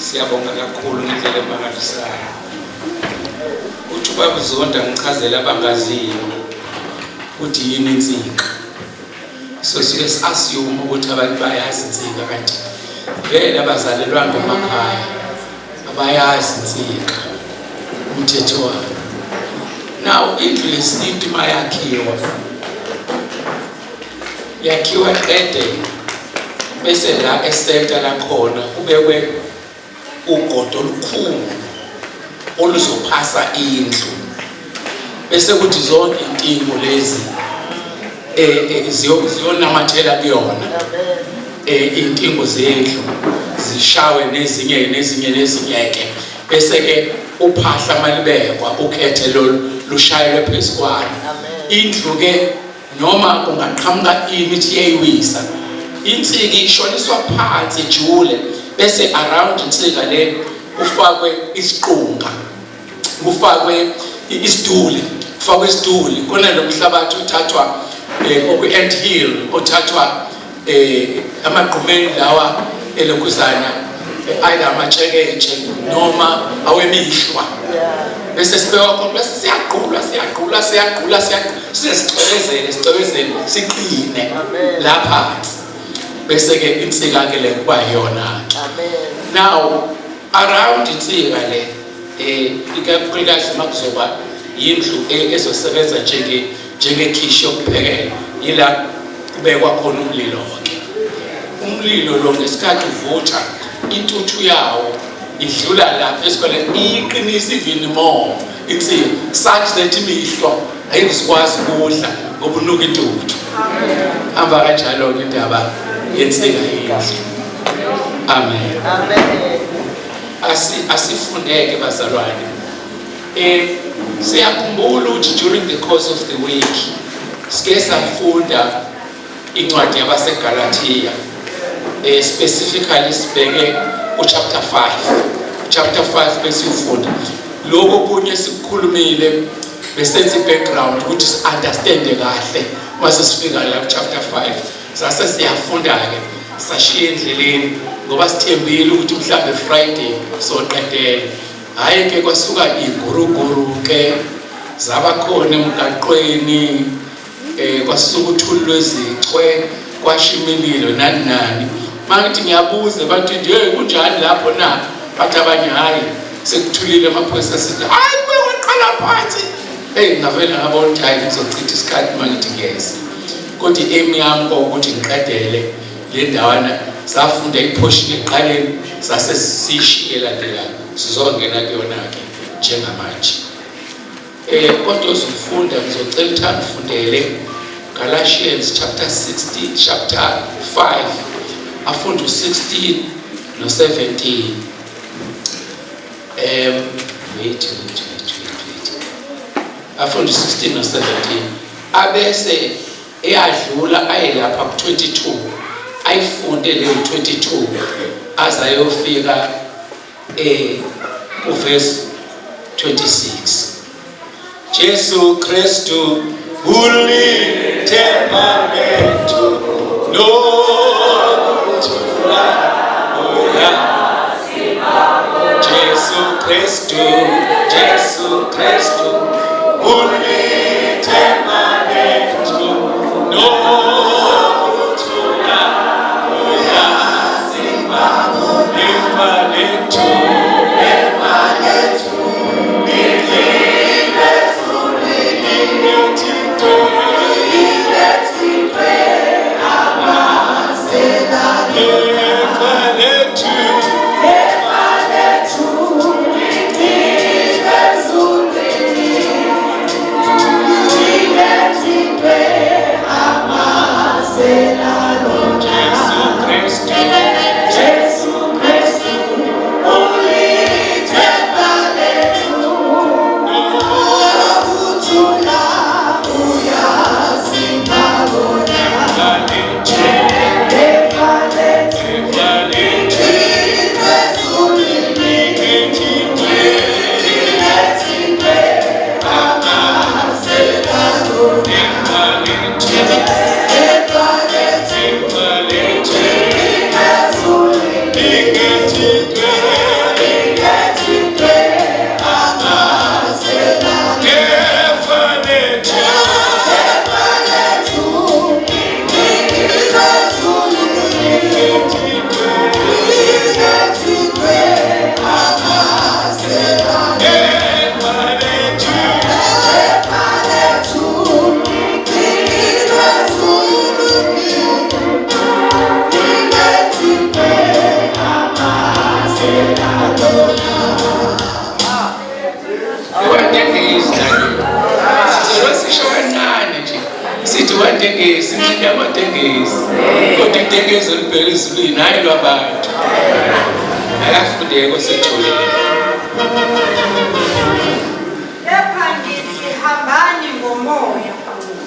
Siyabonga kakhulu ngendlela emangalisayo. Uthi ubaba uZonda ngichazela abangaziyo ukuthi yini insika. So suke si-assume ukuthi abantu bayazi insika, kanti vele abazalelwanga emakhaya abayazi insika, umthetho wayo. Now indlu yesintu mayakhiwa, yakhiwa qede bese la esenta lakhona kubekwe ugodo olukhulu oluzophasa indlu, bese kuthi zonke intingo lezi ziyonamathela kuyona, intingo zendlu zishawe nezinye nezinye nezinye ke, bese ke uphahla malibekwa ukhethe lolu lushayelwe phezu kwalo indlu ke. Noma kungaqhamuka imithi iyayiwisa insiki, ishoniswa phansi ijule, bese around insika le kufakwe isiqunga, kufakwe isiduli, kufakwe isiduli khona. Lo mhlabathi uthathwa okwi-ant hill, othathwa amagqumeni lawa elokhuzana, either amatsheketshe noma awemihlwa, bese sibekwa khona, bese siyagqulwa, siyagqulwa, siyagqulwa, siyagqulwa, size sicwebezele, sicwebezele, siqine la phansi, bese-ke insika-ke le kuba yiyona-ke. Now around insika le, ikakhulukazi uma kuzoba yindlu ezosebenza njengekhishi yokuphekela, yila kubekwa khona umlilo-ke. Umlilo lo ngesikhathi uvutha, intuthu yawo idlula la phezu kwale, iyiqinisa even more insika, such that imihlwa ayizikwazi ukudla ngoba unuka intuthu. Hamba kanjalo-ke indaba yensika yendlu. Amen. Amen. Asifundeke bazalwane. Siyakhumbula ukuthi during the course of the week sike safunda incwadi yabaseGalatia, specifically sibheke ku-chapter 5. Chapter 5 besiwufunda. Lokho kunye sikukhulumile besenza i-background ukuthi si-understande kahle. Mase sifika la ku-chapter 5 sase siyafunda-ke, sashiya endleleni ngoba sithembile ukuthi mhlambe Friday soqedela. Hhayi ke, kwasuka iguruguru ke, zaba khona emgaqweni, kwasuka uthuli lwezichwe, kwasha imililo, nani nani. Mangithi ngiyabuza ebantwini nje, hey, kunjani lapho na? Bathi abanye, hhayi, sekuthulile, amaphoyisa sithi hhayi, kuye kwaqala phansi. Eyi, ngavele ngabona ukuthi hhayi, ngizochitha isikhathi uma ngithi ngiyeza, kodwa i-aim yami kwawukuthi ngiqedele le ndawana. Safunda i-portion ekuqaleni, sase sishiye elandelayo, sizongena kuyona-ke njengamanje. Kodwa uzofunda, ngizocela ukuthi angifundele Galatians chapter 16, chapter 5, afunde u-16 no-17. Wait, wait, wait, wait, wait. Afunde u-16 no-17, abese eyadlula aye lapha ku-22, ayifunde leyo 22 aze ayofika kuvesi 26. Jesu Kristu ulithemba lethu nokuthula oya. Jesu Kristu, Jesu Kristu ulithemba lethu nokuthula uyaziba, ifa lethu, ifa lethu ligcine ezulwini, ithintwe, ithintwe ifa lethu, ifa lethu ligcine ezulwini, ithintwe. Jesu Kristu, Jesu Kristu ulithemba lethu nokuthula uyaziba bona. Ifa lethu, Ifa lethu ifa lethu. Iwandengezi nalo. Sizolwa sisho kancane nje. Sithi wandengezi, ncinda amadengezi. Kodwa idengezi olubheke ezulwini hayi lwabantu. Akafundeke osethulile. Kepha ngithi hambani ngomoya,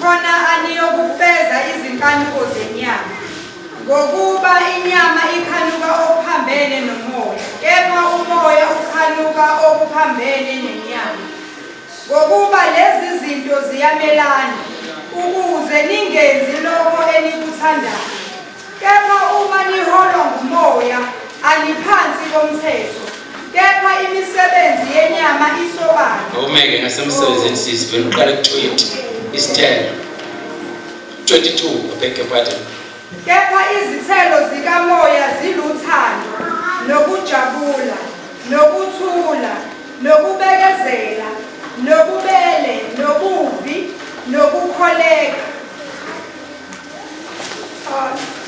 khona aniyokufeza izinkanuko zenyama. Ngokuba inyama ikhanuka okuphambene nomoya, kepha umoya ukhanuka okuphambene nenyama. Ngokuba lezi zinto ziyamelana, ukuze ningenzi lokho enikuthandayo. Kepha uma niholwa ngumoya, aniphansi komthetho. Kepha imisebenzi yenyama isobala. Awumeke ngasemsebenzini sisi vele uqale ku-20 isithelo. 22, I beg your pardon. Kepha izithelo zikamoya ziluthando, nokujabula, nokuthula, nokubekezela, nobubele, nobuvi, nokukholeka.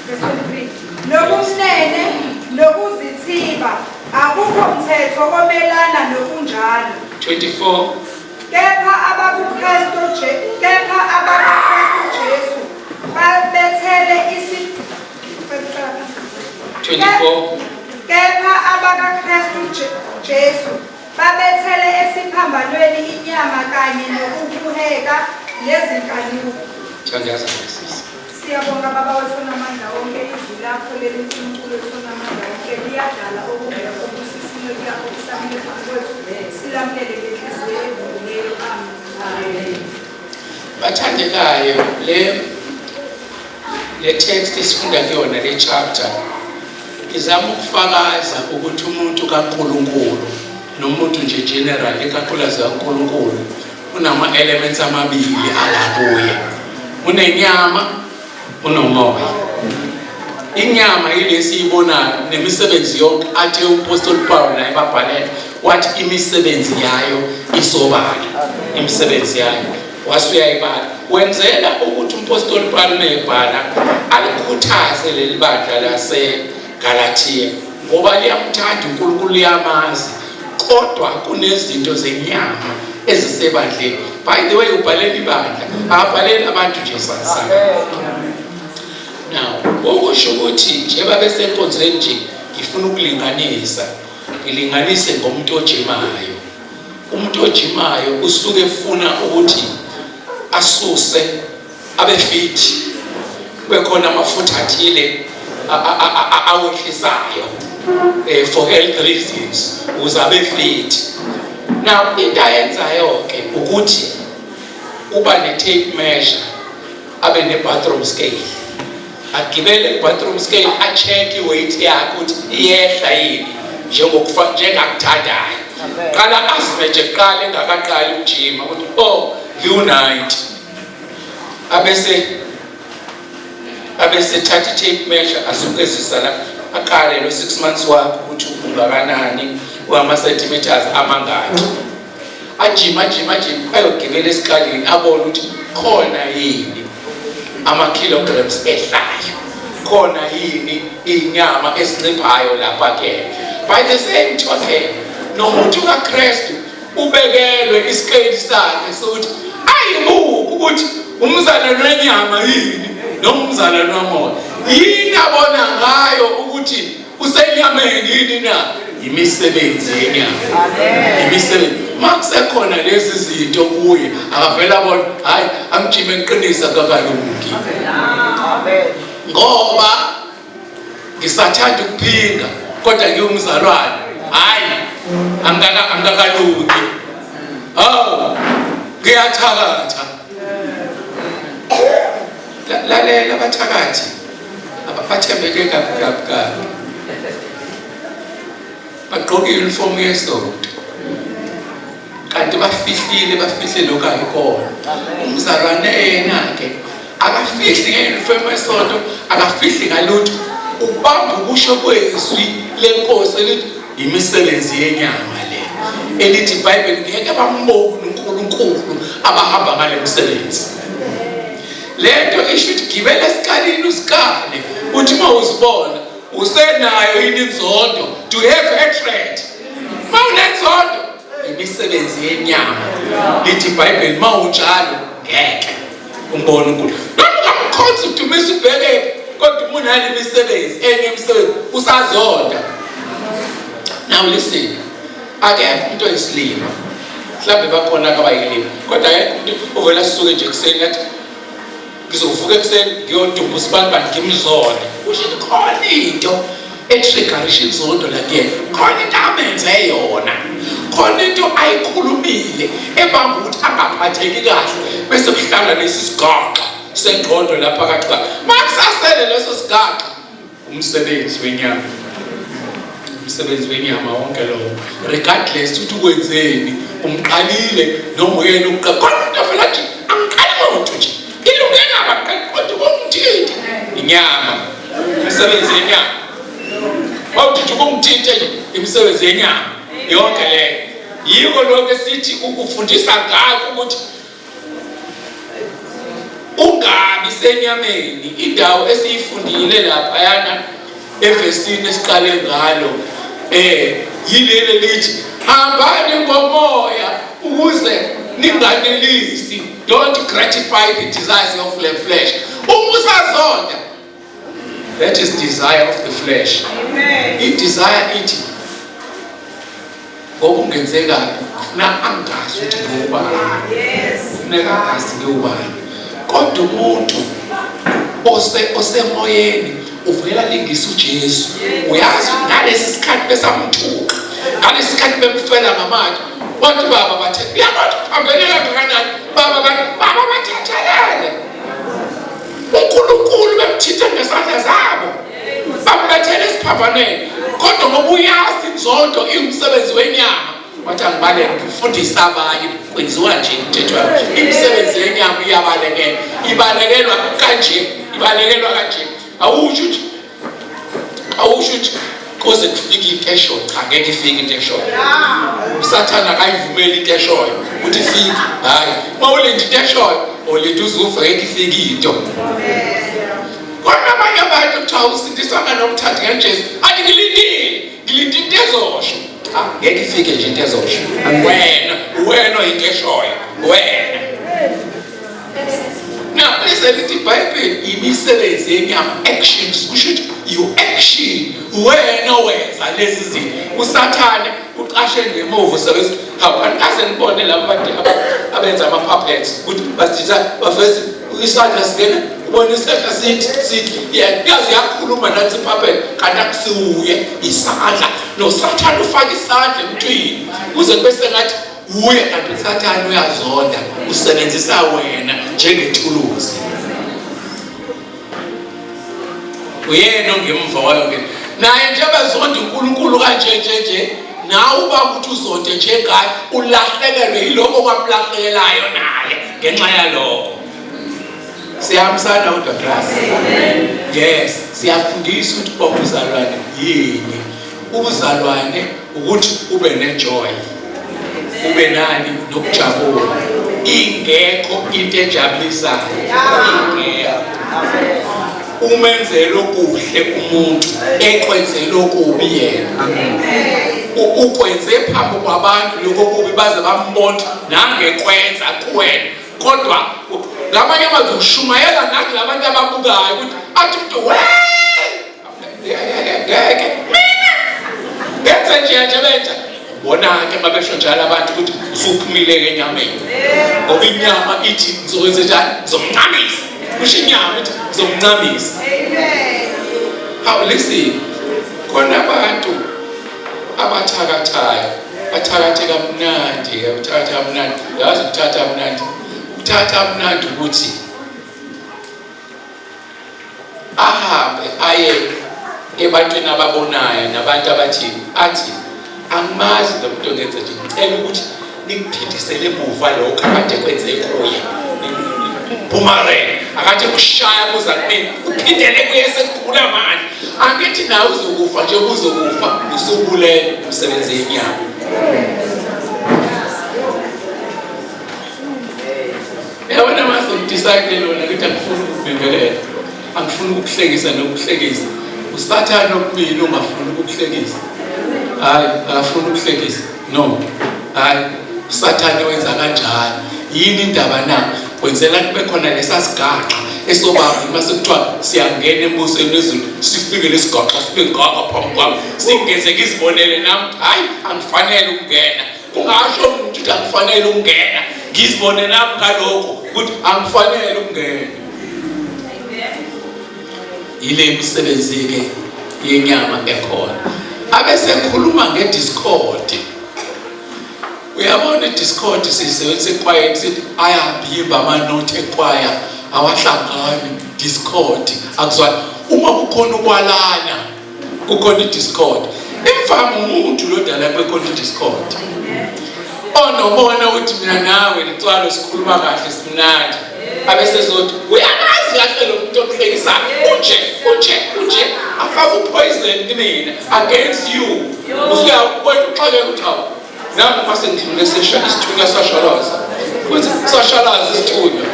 Verse 23. Nobumnene, nokuzithiba, akukho mthetho omelana nokunjalo. 24. Kepha abakuKristu Jesu babethele isi 24. Kepha abakaKristu Jesu babethele esiphambanweni inyama kanye nokuhuheka nezinkanuko. Thandaza sisi. Siyabonga Baba wethu onamandla wonke, izwi lakho leli Nkulunkulu wethu onamandla wonke liyadala okungekho kusisimo yakho kusamele phambi kwethu, silamukele ngenhliziyo evumileyo. Amen. Bathandekayo, le text esifunda kuyona, le chapter izama ukufakaza ukuthi umuntu kaNkuluNkulu nomuntu nje general, ikakhulukazi kaNkuluNkulu, unama elements amabili ala kuye, unenyama, unomoya. Inyama yilesi ibonayo nemisebenzi yonke athe umpostoli Paul naye babhalela wathi imisebenzi yayo isobala, imisebenzi yayo wase uyayibala, wenzela ukuthi umpostoli Paul mebhala alikhuthaze leli bandla laseGalathiya ngoba liyamthanda uNkulunkulu, liyamazi, kodwa kunezinto zenyama ezisebandleni. By the way, ubhalela ibandla, akabhaleli abantu nje sasa. Now okusho ukuthi njengoba besenkonzweni nje, ngifuna ukulinganisa, ngilinganise ngomuntu ojimayo. Umuntu ojimayo usuke efuna ukuthi asuse, abe fit, kube khona amafutha athile awehlisayo for health reasons ukuze abe fit. Now into ayenzayo ke ukuthi uba ne-tape measure, abe ne-bathroom scale, agibele ku-bathroom scale, a-check i-weight yakhe ukuthi iyehla yini njengokufa njengakuthandayo. Qala azimeje kuqala engakaqali ukujima ukuthi oh, ngiwu-90, abese thatha i-tape measure, asukezisa la, aqale lo 6 months wakhe ukuthi ungakanani, ungama-centimeters amangaki. Ajima, ajima, ajima, ayogibela esikalini, abone ukuthi khona yini ama-kilograms ehlayo, khona yini inyama esinciphayo lapha ke. By the same token, nomuntu kaKristu ubekelwe isikeli sakhe sokuthi ayibuke ukuthi umzalwane wenyama yini noma umzalwane womoya yini. Abona ngayo ukuthi usenyameni yini na? Imisebenzi yenyama, imisebenzi makusekhona lezi zinto kuye, akavela abona hayi, angijime ngiqinisa kakalungi ngoba ngisathanda ukuphinga kodwa ngiwumzalwane, hayi, angikakalungi, oh, ngiyathakatha. Lalela, abathakathi abathembeke kabi kabi kabi, bagqoke i-uniform yesonto kanti bafihlile, bafihle lokhu ayikona. Umzalwane yena-ke akafihli nge-uniform yesonto, akafihli ngalutho, ubamba ukusho kwezwi lenkosi elithi imisebenzi yenyama le, elithi iBhayibheli ngeke bambone uNkulunkulu abahamba ngale misebenzi. Lento isho ukuthi gibela esikalini, usikale, uthi uma uzibona. Usenayo yini inzondo? Do you have hatred? Uma unenzondo, imisebenzi yenyama. Lithi iBhayibheli uma unjalo ngeke umbone uNkulunkulu. Noma ungamkhonza udumisa ubheke kodwa uma unale imisebenzi enye imisebenzi usazonda. Now listen. Akekho umuntu oyisilima. Mhlawumbe bakhona abayilima. Kodwa akekho umuntu ovela asuke nje ekuseni athi ngizovuka ekuseni ngiyodumba usibanibani ngimzonde. Kusho ukuthi khona into etriggerisha inzondo la kuyena. Khona into amenze yona. Khona into ayikhulumile ebamba ukuthi angaphatheki kahle bese kuhlala lesi sigaxa sengqondo la phakathi kwakhe. Makusasele leso sigaxa umsebenzi wenyama umsebenzi wenyama wonke lowo regardless ukuthi ukwenzeni umqalile noma uyena ukuqala kodwa into vela nje angiqali muntu nje ilunge ngaba qali kodwa ungithinte inyama umsebenzi wenyama wawuthi ukungithinte nje imisebenzi yenyama yonke leyo yiko lokho esithi ukufundisa ngakho ukuthi Ungabi senyameni, indawo esiyifundile laphayana evesini esiqale ngalo yileli lithi hambani ngomoya ukuze ninganelisi, don't gratify the desires of the flesh. Uma usazonda, that is desire of the flesh. Amen. I-desire ithi ngoba ungenzekayo ngifuna angazi ukuthi ngiwubani. Yes. Kufuneka angazi ngiwubani. Kodwa umuntu osemoyeni uvela lingisa uJesu. Uyazi ngalesi sikhathi besamthuka, ngalesi sikhathi bemfela ngamatshe, wathi baba bathe uyabona uphambene kangakanani baba baba bathethelele. uNkulunkulu bemthinte ngezandla zabo bambethele esiphambanweni kodwa ngoba uyazi inzondo iwumsebenzi wenyama wathi angibaleke ngifundise abanye kwenziwa nje umthetho wami imisebenzi yenyama iyabalekelwa ibalekelwa kanje ibalekelwa kanje awusho ukuthi awusho ukuthi kuze kufike into eshoyo cha ngeke ifike into eshoyo usathane akayivumeli into eshoyo ukuthi ifike hayi uma ulinda into eshoyo ulinda uzufa ngeke ifike into kodwa abanye abantu kuthiwa usindiswanga nomthathi ngejesu athi ngilindile ngilinde into ezosho cha ngeke ifike nje into ezosho wena wena oyinto eshoyo wena Now, listen, lithi iBhayibheli imisebenzi yenyama actions kusho ukuthi your action wena owenza lezi zinto. USathane uqashe ngemuva usebenza. Hawu anikaze nibone laba bantu abenza ama puppets ukuthi basitha baveze isandla singena ubona isandla sithi sithi yazi yakhuluma nathi puppet kanti akusiwuye isandla noSathane ufaka isandla emntwini kuze kube sengathi Uye kanti uSathane uyazonda, usebenzisa wena njengethuluzi. Uyena ongemva wayo ke. Naye nje bezonda uNkulunkulu kanje nje nje, nawe uba ukuthi uzonde njengaye, ulahlekelwe yiloko kwamlahlekelayo naye ngenxa yalokho. Siyahambisana kodwa class. Yes, siyafundisa ukuthi uba umzalwane yini. Ubuzalwane ukuthi ube nejoy. Ube nani nokujabula. Ingekho into ejabulisayo. Ingekho. Umenzele okuhle umuntu ekwenzele okubi yena. Ukwenze phambi kwabantu lokho kubi baze bambona nangekwenza kuwena. Kodwa ngamanye amazwi ushumayela nakulabantu ababukayo ukuthi athi umuntu we ngeke mina ngenze nje nje benja bona-ke babesho njalo abantu ukuthi usuphumile-ke enyameni ngoba inyama ithi ngizokwenze njani ngizomncamisa kusho inyama ithi ngizomncamisa hawu listen khona abantu abathakathayo bathakathe kamnandi uthakathe kamnandi yazi ukuthatha kamnandi ukuthatha kamnandi ukuthi ahambe aye ebantwini ababonayo nabantu abathi athi angimazi lo muntu ongenza nje ngicela ukuthi nikuphindisele emuva lokho akade kwenze kuye boomerang akade kushaya kuza kumina uphindele kuye sekugula manje angithi nawe uzokufa nje uzokufa usubulele umsebenzi yenyama Yabona mase ngidecide lona ukuthi angifuni ukubingelela. Angifuni ukukuhlekisa nokuhlekisa. Usathane okumile ungafuni ukukuhlekisa. Hayi, akafuni ukuhlekisa. No. Hayi, usathane wenza kanjalo. Yini indaba na? Wenzela kube khona lesasigaxa esobaba uma sekuthiwa siyangena embusweni wezulu sifike lesigaxa sibe ngaka phambi kwami singeze ngizibonele nami hayi angifanele ukungena kungasho umuntu ukuthi angifanele ukungena ngizibone nami ngalokho ukuthi angifanele ukungena yile misebenzi-ke yenyama ekhona abesekhuluma ngediscord uyabona idiscord siyisebenzisa ekwayeni sithi ayabhimba amanothi ekwaya awahlangani discord akuzwani uma kukhona ukwalana kukhona i-discord imvama umuntu lo dala bekhona i-discord onomona ukuthi mina nawe licwalo sikhuluma kahle simnandi abesezothi uyamazi kahle lo muntu omhlekisayo unje unje unje afake upoison kimina against you usuyabona uxakeka ukuthi hawu nami uma sengidlule isithunywa sashalaza ukuthi sashalaza isithunywa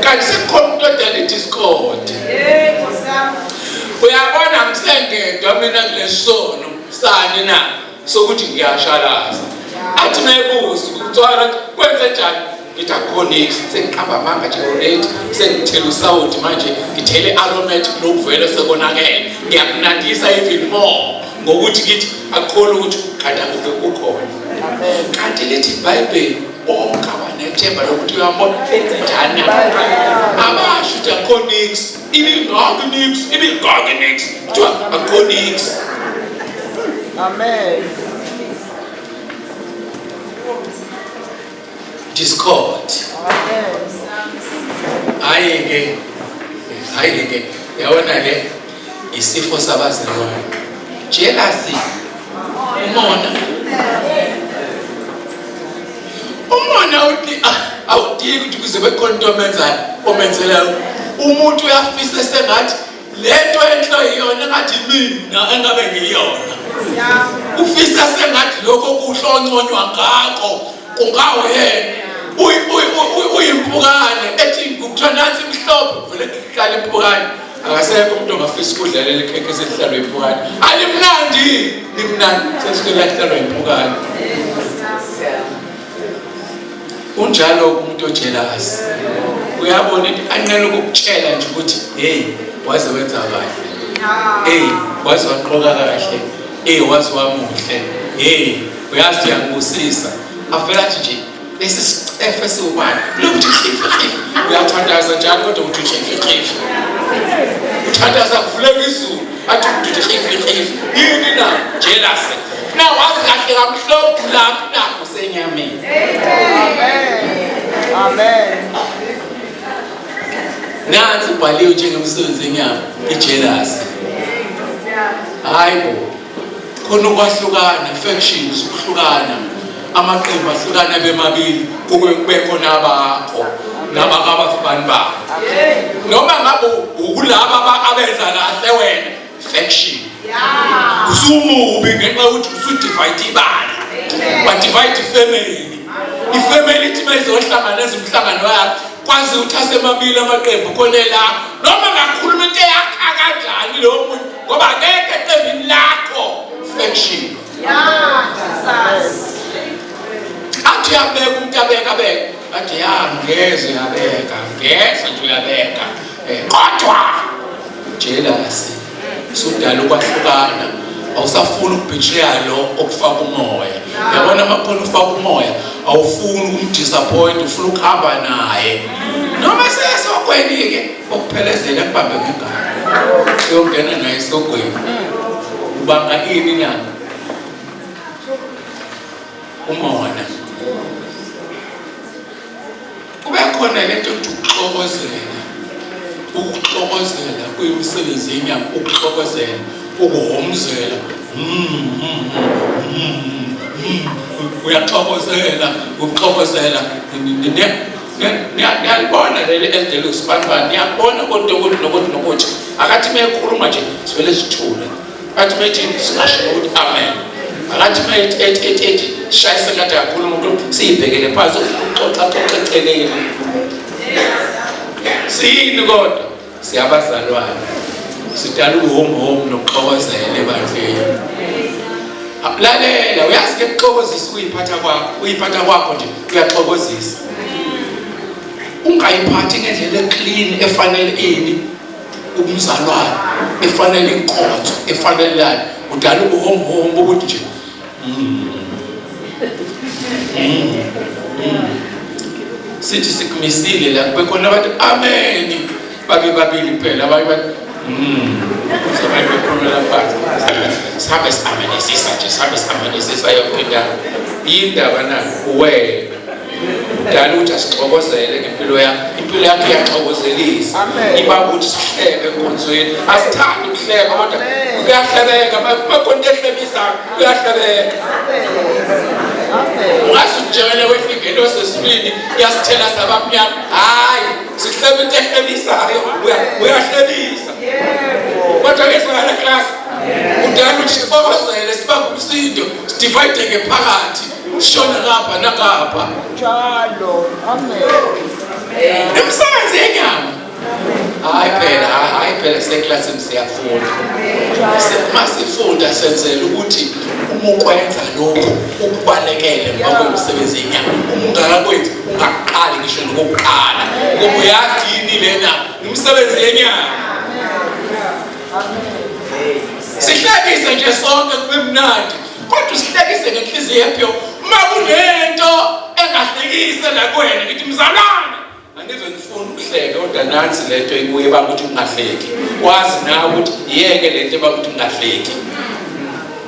kanti sekukhona umuntu odala i-discord uyabona ngisengedwa mina kulesono sani na sokuthi ngiyashalaza athi mebuza ukuthiwa kwenze njani ngithi akukho nix sengiqamba amanga nje already sengithela usawoti manje ngithele aromatic lokhu vele sekonakele ngiyakunandisa even more ngokuthi ngithi akukhona ukuthi kanti akube kukhona kanti lithi ibhayibheli bonke abanethemba lokuthi uyambona enze njani abasho ukuthi akukho nix ibingaka nix ibingaka nix kuthiwa akukho nix amen Discord. Hayi ke hayi ke yabona le isifo sabazalwane. Jealousy. Umona. Umona uthi awudingi ukuthi kuze bekhona into omenzayo omenzelayo. Umuntu uyafisa sengathi lento enhle iyona engathi mina engabe ngiyona ufisa sengathi lokho kuhle onconywa ngakho kungawuyena uyimpukane ethi kuthiwa nansi imhlophe kuvele kuhlala impukane akasekho umuntu ongafisa ukudlalela ikhekhe selihlalwa impukane alimnandi limnandi selisuke lahlalwa impukane Unjalo umuntu ojealous. Uyabona into anqena ukukutshela nje ukuthi hey waze wenza kahle. Hey waze waqoka kahle. Hey waze wamuhle. Hey uyazi uyangibusisa. Avela athi nje lesi sicefe siwubani lokuthi khifi khifi uyathandaza njalo kodwa uthi khifi khifi uthandaza kuvuleka izulu athi uthi khifi khifi yini na jealous na wazi kahle kamhlophe laphi na usenyameni Amen. Amen. Nansi ibhaliwe njengemisebenzi yenyama ijealousy. Hayi bo. Khona ukwahlukana, factions ukuhlukana. Amaqembu ahlukana bemabili kube kube khona abakho nabakabafani babo. Noma ngabe ukulaba abenza kahle wena faction usumubi ngenxa yokuthi usudivide ibandla wadivide ifamily ifamily ithi uma izohlangana enza umhlangano yakhe kwazi ukuthi asemabili amaqembu khona la noma ngakhuluma into eyakha kanjani lowo muntu ngoba akekho eqembini lakho faction athi uyabeka umuntu abeka abeka athi ya ngeze uyabeka ngeze nje uyabeka eh, kodwa Jealousy. Sudala ukwahlukana. Awusafuni ukubetreya lo okufaka umoya. Yabona makhona ufaka umoya, awufuni ukumdisappoint, ufuna ukuhamba naye. Noma sesokweni ke okuphelezela kubambe ngengane. Uyongena naye esogweni. Ubanga ini na? Umona. Kube khona lento yokuthi ukuxokozela, ukuxokozela kuyimisebenzi yenyama, ukuxokozela, ukuhomzela, mm, mm, mm, uyaxokozela, ukuxokozela, niyalibona leli elidele usibanibani, niyabona kodwa ukuthi nokuthi nokuthi, akathi uma ekhuluma nje sivele sithule. Athi methi singasho ukuthi amen. Akathi methi ethi ethi ethi shayisa ngathi kakhulu umuntu siyibhekele phansi uxoxa xoxa eceleni. Siyini kodwa? Siyabazalwane. Sidala ubuhom hom nokuxokozela ebandleni. Lalela, uyazi ke kuxokozisa ukuyiphatha kwakho, uyiphatha kwakho nje kuyaxokozisa. Ungayiphathi ngendlela eclean efanele ini umzalwane, efanele inkonzo, efanele lani. Udala ubuhom hom ukuthi nje Sithi sikumisile la kube khona abantu amen babe babili kuphela abanye bathi sabanye bekhulumela phansi sihambe siamenisisa nje sihambe siamenisisa yonke indawo yindaba na wena Dala ukuthi asixokozele ngempilo yakho. Impilo yakho iyaxokozelisa. Iba ukuthi sihleke enkonzweni. Asithandi ukuhleka kodwa kuyahlebeka. Makhona into ehlebisayo kuyahlebeka. Ungaze ujele wehla ingelosi ezulwini yasithela sabamnyama. Hayi, sihleba into ehlebisayo. Uyahlebisa. Kodwa ke singala class. Udala ukuthi sixokozele sibambe umsindo, sidivide phakathi. Shona ngapha nangapha. Njalo. Amen. Imisebenzi yenyama. Hayi phela, hayi phela seklasini siyafunda. Masifunda senzela ukuthi uma ukwenza lokhu ukubalekele ngoba kuyimisebenzi yenyama. Uma ungakakwenzi ungaqali ngisho nokuqala. Ngoba uyazi yini lena imisebenzi yenyama. Sihlekise nje sonke kube mnandi. Kodwa usihlekise ngenhliziyo ephiyo uma kunento engahlekise la kuwena ngithi mzalwane angize ngifuna ukuhleka kodwa nansi lento ibuye banga ukuthi ungahleki wazi nawe ukuthi yeke lento ebanga ukuthi ungahleki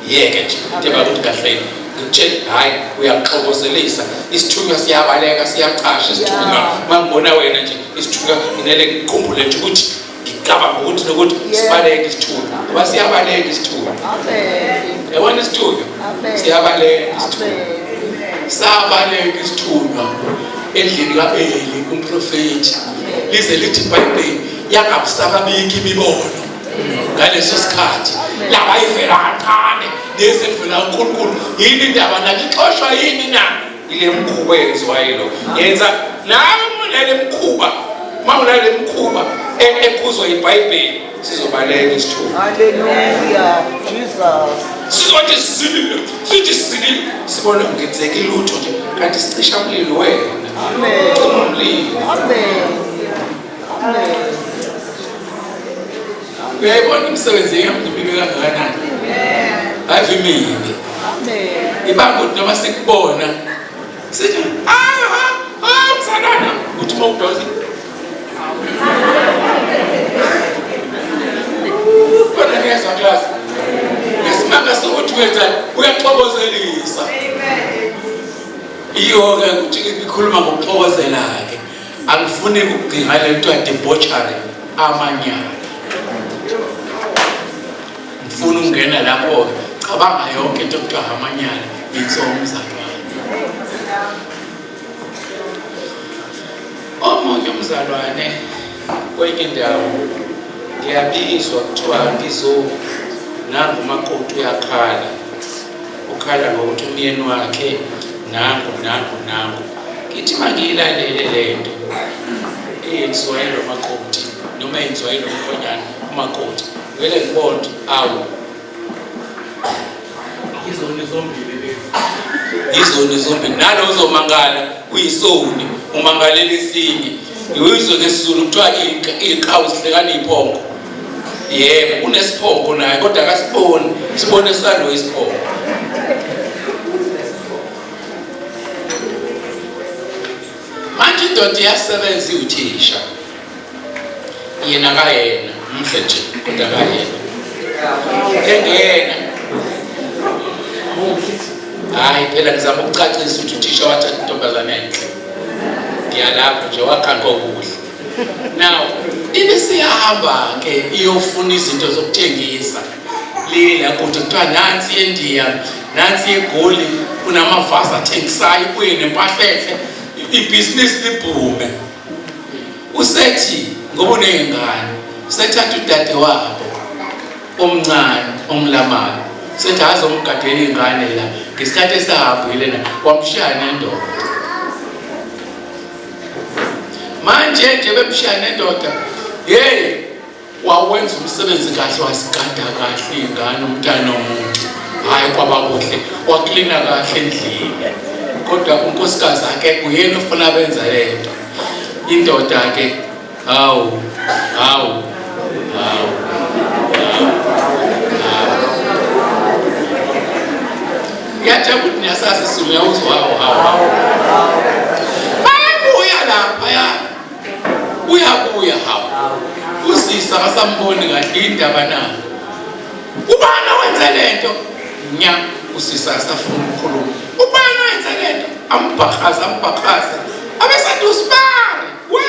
yeke nje into ebanga ukuthi ungahleki ngikutshela hayi uyaxokozelisa isithunywa siyabaleka siyacasha isithunywa uma ngibona wena nje isithunywa nginele ngikhumbule nje ukuthi ngicabanga ukuthi nokuthi sibaleke isithunywa ngoba siyabaleka isithunywa yabona isithunywa siyabaleka isithunywa sabaleka isithunywa endlini ka-Eli umprofethi lize lithi iBhayibheli yangabusababikho imibono ngaleso sikhathi labayivela kancane nezivela uNkulunkulu yini indaba nalixoshwa yini na ile mkhuba eyenziwa yilo yenza nawe uma unale mkhuba uma unale mkhuba ekhuzwa iBhayibheli sizobaleka isithuba haleluya jesus sizothi sisilile sithi sisilile sibone kungenzeki lutho nje kanti sicisha umlilo wena amen cima umlilo amen amen Uyayibona imisebenzi yami mibi kangakanani? Ave imibi. Amen. Ibanga ukuthi noma sikubona sithi ah ah ah mzalwana uthi uma udonsa kodwa ngiyezwa class ngesimanga sokuthi wenzani uyaxokozelisa iyo-ke ukuthi ikhuluma ngokuxokozela-ke Angifuni ukugcina le nto ya debauchery amanyala. Ngifuna ukungena lapho cabanga yonke into okuthiwa amanyala insomo umzalwane. Omunye umzalwane kwenye indawo ngiyabizwa kuthiwa ngizo nangu umakoti uyakhala ukhala ngokuthi umyeni wakhe nangu nangu nangu ngithi mangiyilalele le nto eyenziwa yilo makoti noma eyenziwa yilo mkhonyana umakoti ngivele ngibone ukuthi awu izoni zombili lezi izoni zombili nalo uzomangala uyisoni umangalela esinye Uyizwe ngesiZulu kuthiwa iy'nkawu zihlekana iy'phongo. Yebo, unesiphongo naye kodwa akasiboni, sibone salo isiphongo. Manje indoda iyasebenza iwuthisha. Yena kayena, mhle nje kodwa kayena. Engena. Hayi phela ngizama ukucacisa ukuthi uthisha wathatha intombazane enhle. Ngiyalapho nje wakhandwa okuhle. Now ibe siyahamba ke iyofuna izinto zokuthengisa. Lila kuthi kuthiwa nansi eNdiya, nansi eGoli kunamavasi athengisayo ibuye nempahla enhle ibhizinisi libhume. Usethi ngoba uney'ngane sethatha udade wabo omncane omlamayo sethi azomgadela iy'ngane la ngesikhathi esahambile na wamshiya nendoda manje nje bemshiya nendoda yeyi. Wawenza umsebenzi kahle, wasigada kahle iy'ngane umntana omuntu, hhayi kwaba kuhle, waklina kahle endlini. Kodwa unkosikazi akekho, uyena ofuna benza le nto. Indoda-ke, hawu, hawu, hawu, hawu. Ngiyajabula ukuthi niyasazi isiZulu, ngiyawuzwa, hawu, hawu, hawu. Bayabuya laphaya. Uyabuya hawu. Usisa akasamboni kahle indaba na. Ubani owenze lento? Nya usisa akasafuni ukukhuluma. Ubani owenze lento? Ambhakraza ambhakraza. Abesathi usibani? We!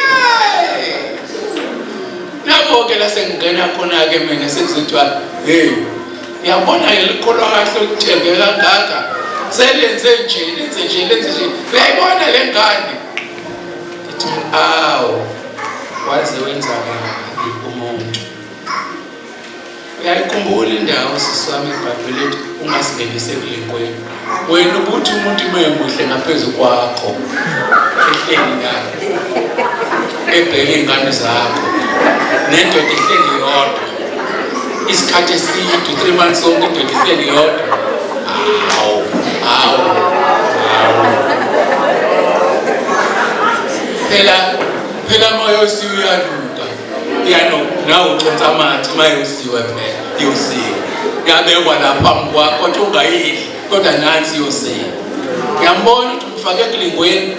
Nabo ke la sengingena khona ke mina sekuzothiwa hey uyabona ke likholwa kahle olithembe kangaka selenze nje lenze nje lenze nje uyayibona le ngane. Ngithi awu waze wenza kabi umuntu. Uyayikhumbula indawo sisi wami eBhayibheli ethi ungasingenisi ekulingweni. Wena ubuthi umuntu uma emuhle ngaphezu kwakho ehleli la ebheke iy'ngane zakho nendoda ihleli yodwa isikhathi eside 3 months sonke indoda ihleli yodwa. Hawu, hawu, hawu. Phela phela mayosiwa uyanuka. Iyanuka nawe uconsa amathe mayosiwa phela iyosiwa. Yabekwa lapha phambi kwakho kodwa ungayidli kodwa nansi iyosiwa. Ngiyambona ukuthi umfake ekulingweni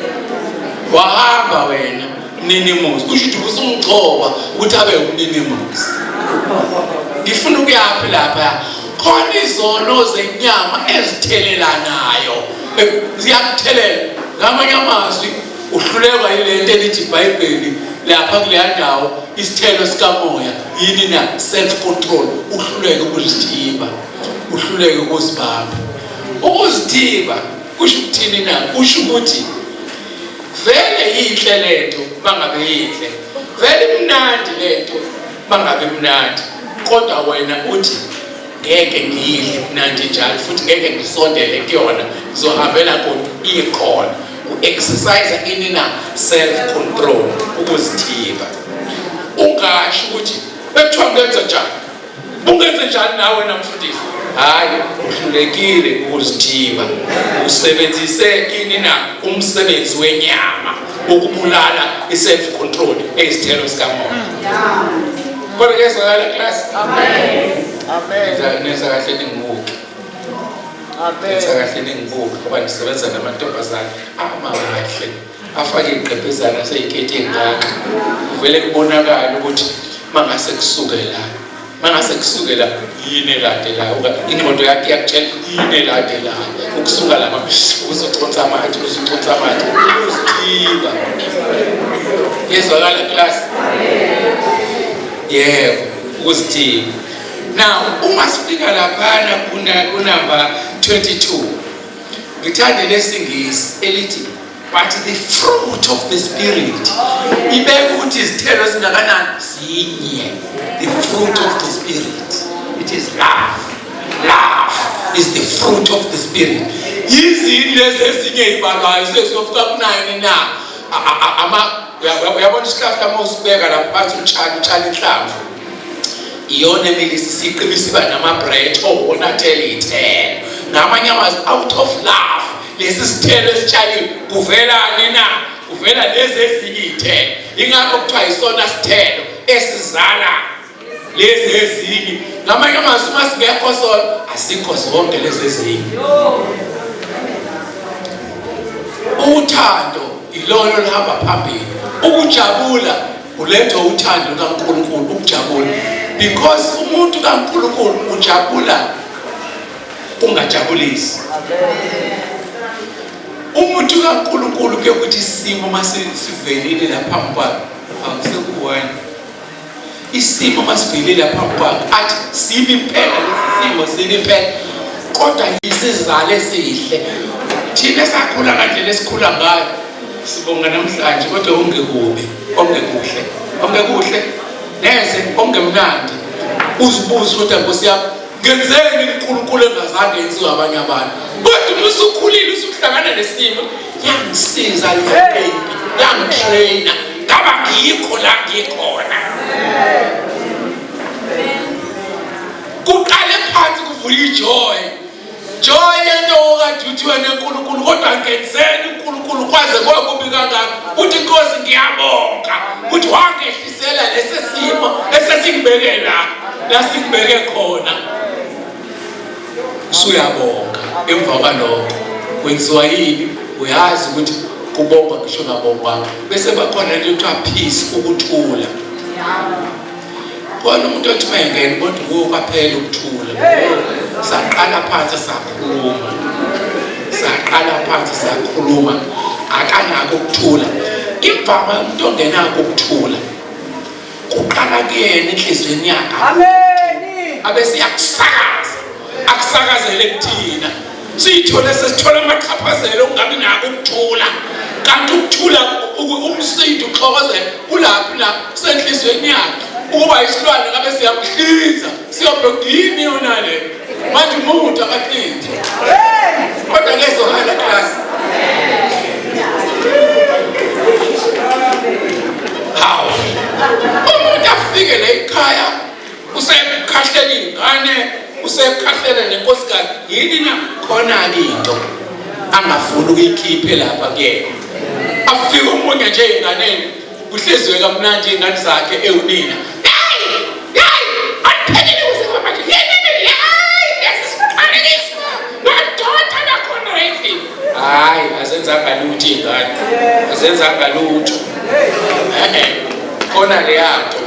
wahamba wena mninimuzi kusho ukuthi usumgcoba ukuthi abe umninimuzi. Ngifuna ukuyaphi lapha? Khona izono zenyama ezithelelanayo ziyakuthelela. Ngamanye amazwi uhlulekwa yilento elithi iBhayibheli lapha kuleya ndawo isithelo sikamoya yini na? Self control. Uhluleke ukuzithiba, uhluleke ukuzibamba. Ukuzithiba kusho ukuthini na? Kusho ukuthi vele yinhle lento mangabe yinhle, vele imnandi lento mangabe imnandi, kodwa wena uthi ngeke ngiyidle mnandi njalo futhi ngeke ngisondele kuyona, ngizohambela khona ikhona. U-exercise ini na? Self control, ukuzithiba. Ungasho ukuthi bekuthiwa ngenze njani, ungenze njani nawe na mfundisi? Hayi, uhlulekile ukuzithiba, usebenzise ini na? Umsebenzi wenyama ukubulala i-self control eyisithelo sikamoya. Kodwa ke zwakala class? Amen. Amen. Nenza kahle ningibuke. Amen. Nenza kahle ningibuke ngoba nisebenza namantombazane amahle afake igqebhezana seyiketi engaka. Kuvele kubonakala ukuthi mangase kusuke la, mangase kusuke la yini elandelayo. Ingqondo yakhe iyakutshela yini elandelayo. Ukusuka lapha uzoconsa amathe, uzoconsa amathe, uzithiba. Yezwakala class? Yebo, ukuzithiba. Now uma sifika laphana kunumber 22 ngithande lesingisi elithi but the fruit of the spirit. Ibeka ukuthi izithelo ezingakanani? Zinye. The fruit of the spirit, it is love. Love is the fruit of the spirit. Yizini lezi ezinye ibalwayo seziyofika kunayini na? Ama uyabona isihlahla uma usibeka lapha phansi utshala utshala inhlamvu iyona emilisa isiqibisa iba nama-branch owona athela iy'thelo. Ngamanye amazwi out of love lesi sithelo esitshaliwe kuvelani na? Kuvela lezi ezinye iy'thelo. Ingakho kuthiwa isona sithelo esizala lezi ezinye. Ngamanye amazwi uma singekho sona asikho zonke lezi ezinye. Uthando ilona oluhamba phambili. Ukujabula ulethwa uthando lukaNkulunkulu, ukujabula. Because umuntu kaNkulunkulu ujabula kungajabulisi. Umuntu kaNkulunkulu kuyokuthi isimo masivelile lapha phambi kwakhe, awusekuwena. Isimo masivelile lapha phambi kwakhe athi sibi impela lesi simo, sibi impela, kodwa yisizalo esihle. Thina sakhula ngandlela esikhula ngayo, sibonga namhlanje, kodwa okungekubi, okungekuhle, okungekuhle neze, okungemnandi. Uzibuze ukuthi Nkosi yami ngenzeni uNkulunkulu engazange yenziwe abanye abantu. Kodwa uma usukhulile usuhlangana nesimo, yangisiza le baby, yangitraina ngaba ngikho la ngikhona. phansi kuvula ijoy. Joy yento okade uthi wena uNkulunkulu kodwa ngenzeni uNkulunkulu kwaze kwakubi kangaka. Uthi Nkosi ngiyabonga ukuthi wangehlisela lesi simo esesingibeke la, la singibeke khona. Usuyabonga emva kwalokho kwenziwa yini? Uyazi ukuthi kubongwa ngisho ngabongwanga. Bese bakhona lento kuthiwa peace, ukuthula. Khona umuntu othi uma engena kodwa kuwo kwaphela ukuthula. Saqala phansi sakhuluma. Saqala phansi sakhuluma. Akanako ukuthula. Imvama yomuntu ongenako ukuthula kuqala kuyena enhliziyweni yakhe. Amen. Abese iyakusakaza. Akusakazele kuthina. Siyithole sesithola amachaphazelo okungabi nako ukuthula. Kanti ukuthula umsindo uxokozela kulaphi la senhliziyweni yakhe. Ukuba isilwane ngabe siyamhlinza siyobheka yini yona le. Manje umuntu akahlinzwa. Kodwa ngezokala class. Hawu. Umuntu afike la ekhaya usekhahlela iy'ngane usekhahlele nenkosikazi yini na khona-ke into angafuni ukuyikhiphe lapha kuyena afike omunye nje ey'nganeni kuhleziwe kamnandi iy'ngane zakhe ewunina hayi azenzanga lutho iy'ngane azenzanga lutho e-e khona leyanto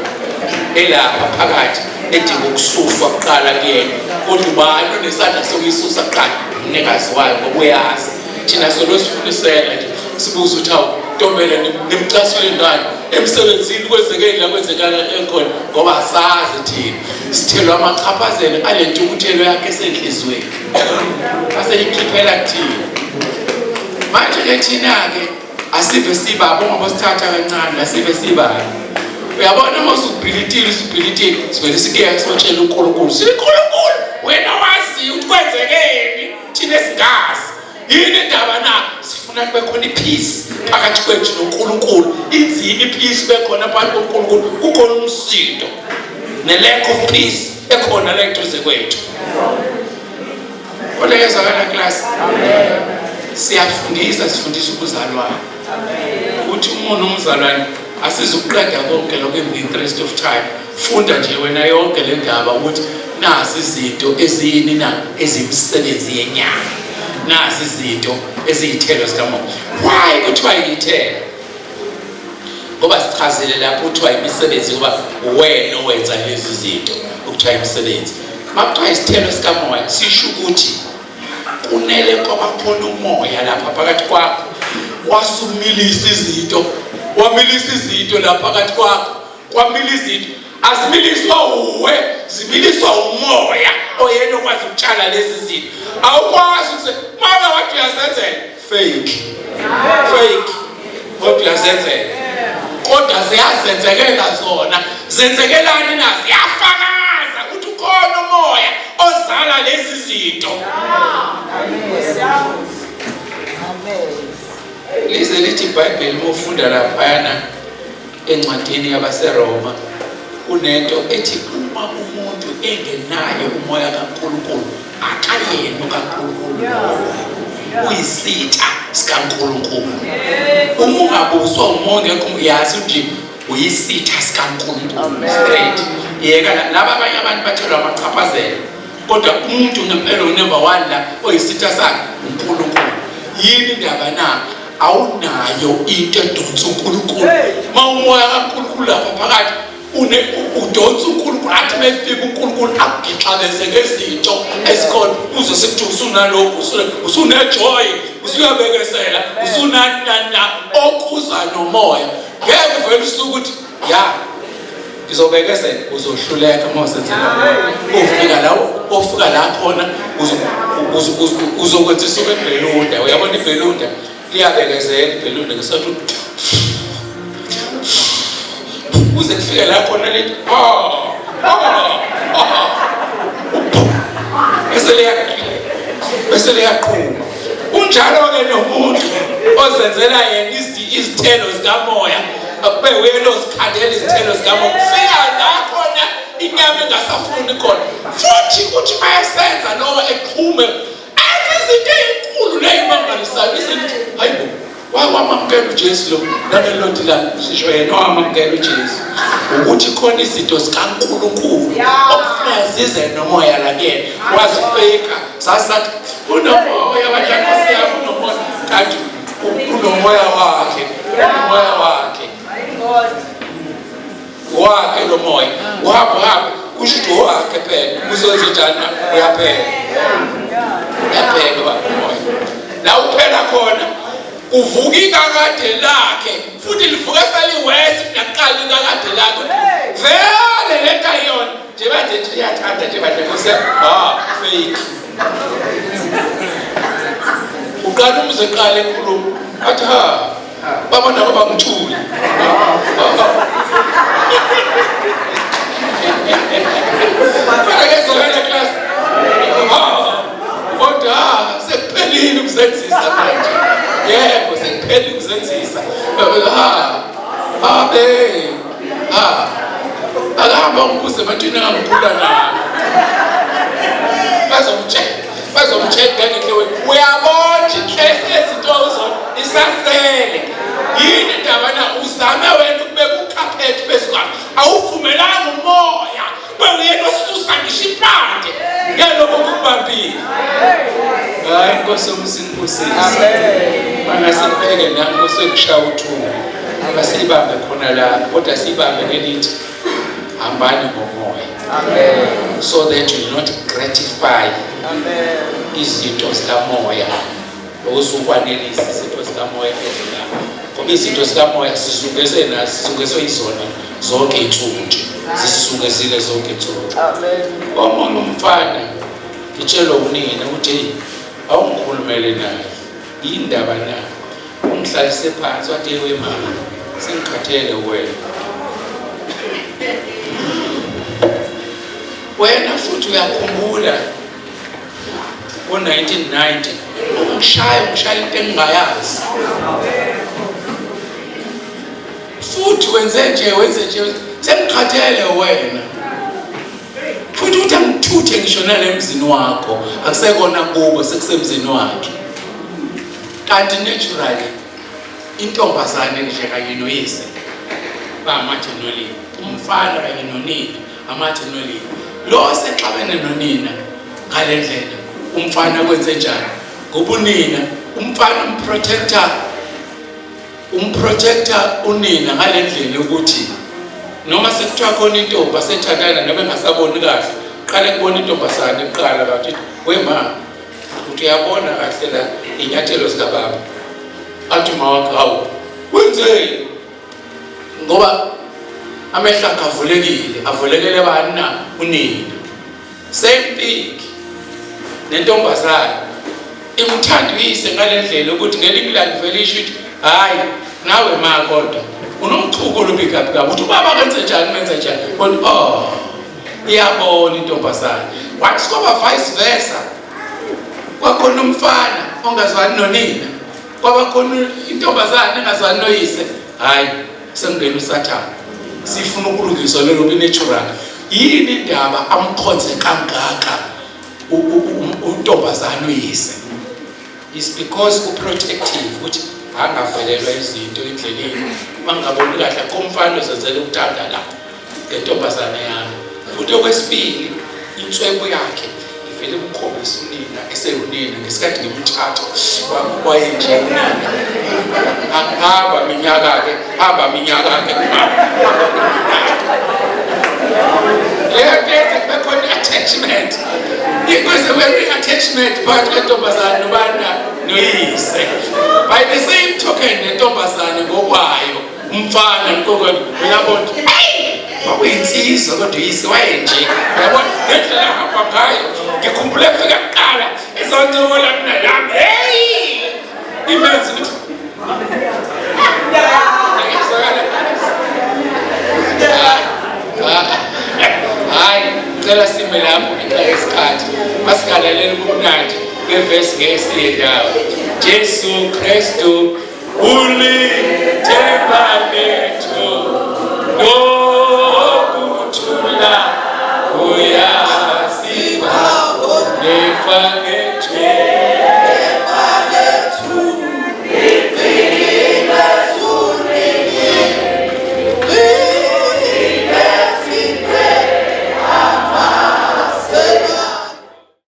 elapha phakathi edinga ukususwa kuqala kuyena kodwa ubani onesandla sokuyisusa kuqala umnikazi wayo ngoba uyazi thina solo sifunisela nje sibuza ukuthi hawu ntombela nimcasule ngani emsebenzini kwenzekeni la kwenzekana ekhona ngoba asazi thina sithelwa amachaphazelo ale ntukuthelo yakhe esenhliziyweni aseyikhiphela kuthina manje-ke thina-ke asive sibaba ungoba sithatha kancane asive sibaba uyabona uma usubhilitile usubhilitile sivele sikuye sotshela uNkulunkulu siNkulunkulu wena wazi ukuthi kwenzekeni thina esingazi yini indaba na sifuna kube khona ipeace phakathi kwethu noNkulunkulu inzima ipeace bekhona phakathi koNkulunkulu kukhona umsindo ne-lack of peace ekhona la eduze kwethu Kodwa yezwakala class. Siyafundisa sifundisa ubuzalwane. Uthi umuntu umzalwane asizukuqeda konke lokho in the interest of time. Funda nje wena yonke le ndaba ukuthi nazi izinto eziyini na eziyimisebenzi yenyama. Nazi izinto eziyithelo zikamoya. Why kuthiwa yithelo? Ngoba sichazile lapho kuthiwa imisebenzi ngoba wena owenza lezi zinto okuthiwa imisebenzi. Makuthiwa isithelo sikamoya sisho ukuthi kunele kwaba khona umoya lapha phakathi kwakho wasumilisa izinto wamilisa izinto lapha phakathi kwakho kwamila izinto azimiliswa uwe zimiliswa umoya oyena okwazi ukutshala lezi zinto awukwazi ukuthi mama wathi uyazenzela fake fake kodwa uyazenzela kodwa ziyazenzekela zona zenzekelani na ziyafakaza ukuthi ukhona umoya ozala lezi zinto lize lithi iBhayibheli uma ufunda laphayana Encwadini yabaseRoma kunento ethi uma umuntu engenaye umoya kaNkulunkulu akayena kaNkulunkulu lowo uyisitha sikaNkulunkulu. Uma ungabuswa umoya ongekho uyazi nje uyisitha sikaNkulunkulu straight. Yeka laba abanye abantu bathelwa amachaphazelo kodwa umuntu ngempela unumber 1 la oyisitha sakhe uNkulunkulu. Yini indaba na? Awunayo into edonsa uNkulunkulu. Uma umoya kaNkulunkulu lapha phakathi une udonsa uNkulunkulu athi mefika uNkulunkulu akugixabeze ngezinto ezikhona uzwe sekuthi usunalokhu usunejoy usuyabekezela usunani nani na okuza nomoya ngeke uvele usuke ukuthi ya ngizobekezela uzohluleka uma usenzela ufika la ofika la khona uzokwenza isuke ebhelunda uyabona ibhelunda liyabekezela ibhelunda ngesathi kuze kufike la khona lithi oh, oh, oh. Bese liya bese liyaqhuma unjalo-ke nomuntu ozenzela yena izithelo zikamoya akube uyena ozikhandela izithelo zikamoya kufika la khona inyama engasafuni khona. Futhi uthi mayesenza lowo eqhume enze izinto ey'nkulu ney'mangalisayo izinto, hayi bo, wamamukela uJesu lo nalelo la sisho yena wamamukela uJesu ukuthi khona izinto zikaNkulunkulu okufuneka zize nomoya la kuyena, wazifika sasathi unomoya bandla yami, unomoya, kanti unomoya wakhe, unomoya wakhe wakhe lo moya uhamba uhambe kusho ukuthi wakhe phela uzoze njani na uyaphela, uyaphela umoya la uphela khona uvuka ikakade lakhe futhi livuka seliwesi kunaqala ikakade lakhe vele lento ayiyona nje manje nje uyathanda nje manje kuse fake uqala umze qala ekhuluma athi ha baba nabo bangithule class kodwa sekuphelile ukuzenzisa manje, yebo sekuphelile ukuzenzisa, ha abe ha akahamba ngibuze ebantwini engangikhula nabo bazomtshela, bazomtshela ngangihle wena uyabona inhlese yezinto uzona isasele yini indaba na uzame wena ukubeka ukhaphethu phezu kwakhe, awuvumelanga umoya bewuyena osusa ngisho impande ngalokho kukubambile. Hayi Nkosi yomsinibusise, mangase kuphele nami Nkosi yokushaya uthungo, asiyibambe khona la, kodwa siyibambe ngelithi hambani ngomoya. Amen. So that you will not gratify Amen. izinto zikamoya, ukuzukwanelisa izinto zikamoya ezilapha, ngoba izinto zikamoya sizungeze nazo, sizungezwe yizona zonke iy'nsuku nje, zisizungezile zonke iy'nsuku. Amen. Omunye umfana ngitshelwa unina ukuthi hey, awungikhulumele naye yindaba na, ungihlalise phansi wathi hey wemama sengikhathele wena wena futhi uyakhumbula ngo-1990 ungishaya ungishaya into engingayazi futhi wenze nje wenze nje sengikhathele wena futhi uthi angithuthe ngisho nale mzini wakho, akusekona kubo sekusemzini wakhe. Kanti naturally intombazane nje kanye noyise bamathe nolimi, umfana kanye nonina amathe nolimi, lo sexabene nonina ngale ndlela umfana kwenze njani ngoba unina umfana umprotector, umprotector unina ngale ndlela yokuthi noma sekuthiwa khona intombi asethandana noma engasaboni kahle, qale kubona intombazane kuqala bathi wema uthi uyabona kahle la inyathelo zikababa, athi uma wakhe hawu wenzeni, ngoba amehlo akhe avulekile, avulekele bani na unina. Same thing nentombazane imthanda uyise ngale ndlela ukuthi ngelinye ilanga vele isho ukuthi hhayi nawe ma kodwa unomchuko olubi kabi kabi ukuthi ubaba kenze njani menze njani, kodwa oh iyabona intombazane. Wathi kwaba vice versa, kwakhona umfana ongazwani nonina, kwaba khona intombazane engazwani noyise, hhayi sengena usathane sifuna ukulungiswa lelo natural. Yini indaba amkhonze kangaka untombazane uyise? Is because uprotective ukuthi angavelelwa izinto endleleni, mangaboni kahle komfana ozenzela ukuthanda la ngentombazane yami. Futhi okwesibili inswebo yakhe ivele kukhombisa unina esewunina ngesikhathi ngimthatha wayenje unina, hamba minyaka-ke, hamba minyaka-ke leyo nto yenza kube khona i-attachment, kuze kube i-attachment phakathi kwentombazane nobana noyise. By the same token nentombazane ngokwayo umfana ngokwayo uyabona hayi kwakuyinsizwa kodwa uyise wayenje, uyabona ngendlela ahamba ngayo. Ngikhumbula efika kuqala ezoncokola mina nami, hey imenzi ukuthi hayi cela sime lapho ngenxa yesikhathi, masingalaleli kumnandi bevesi ngeke siye ndawo. Jesu Kristu ulithemba lethu.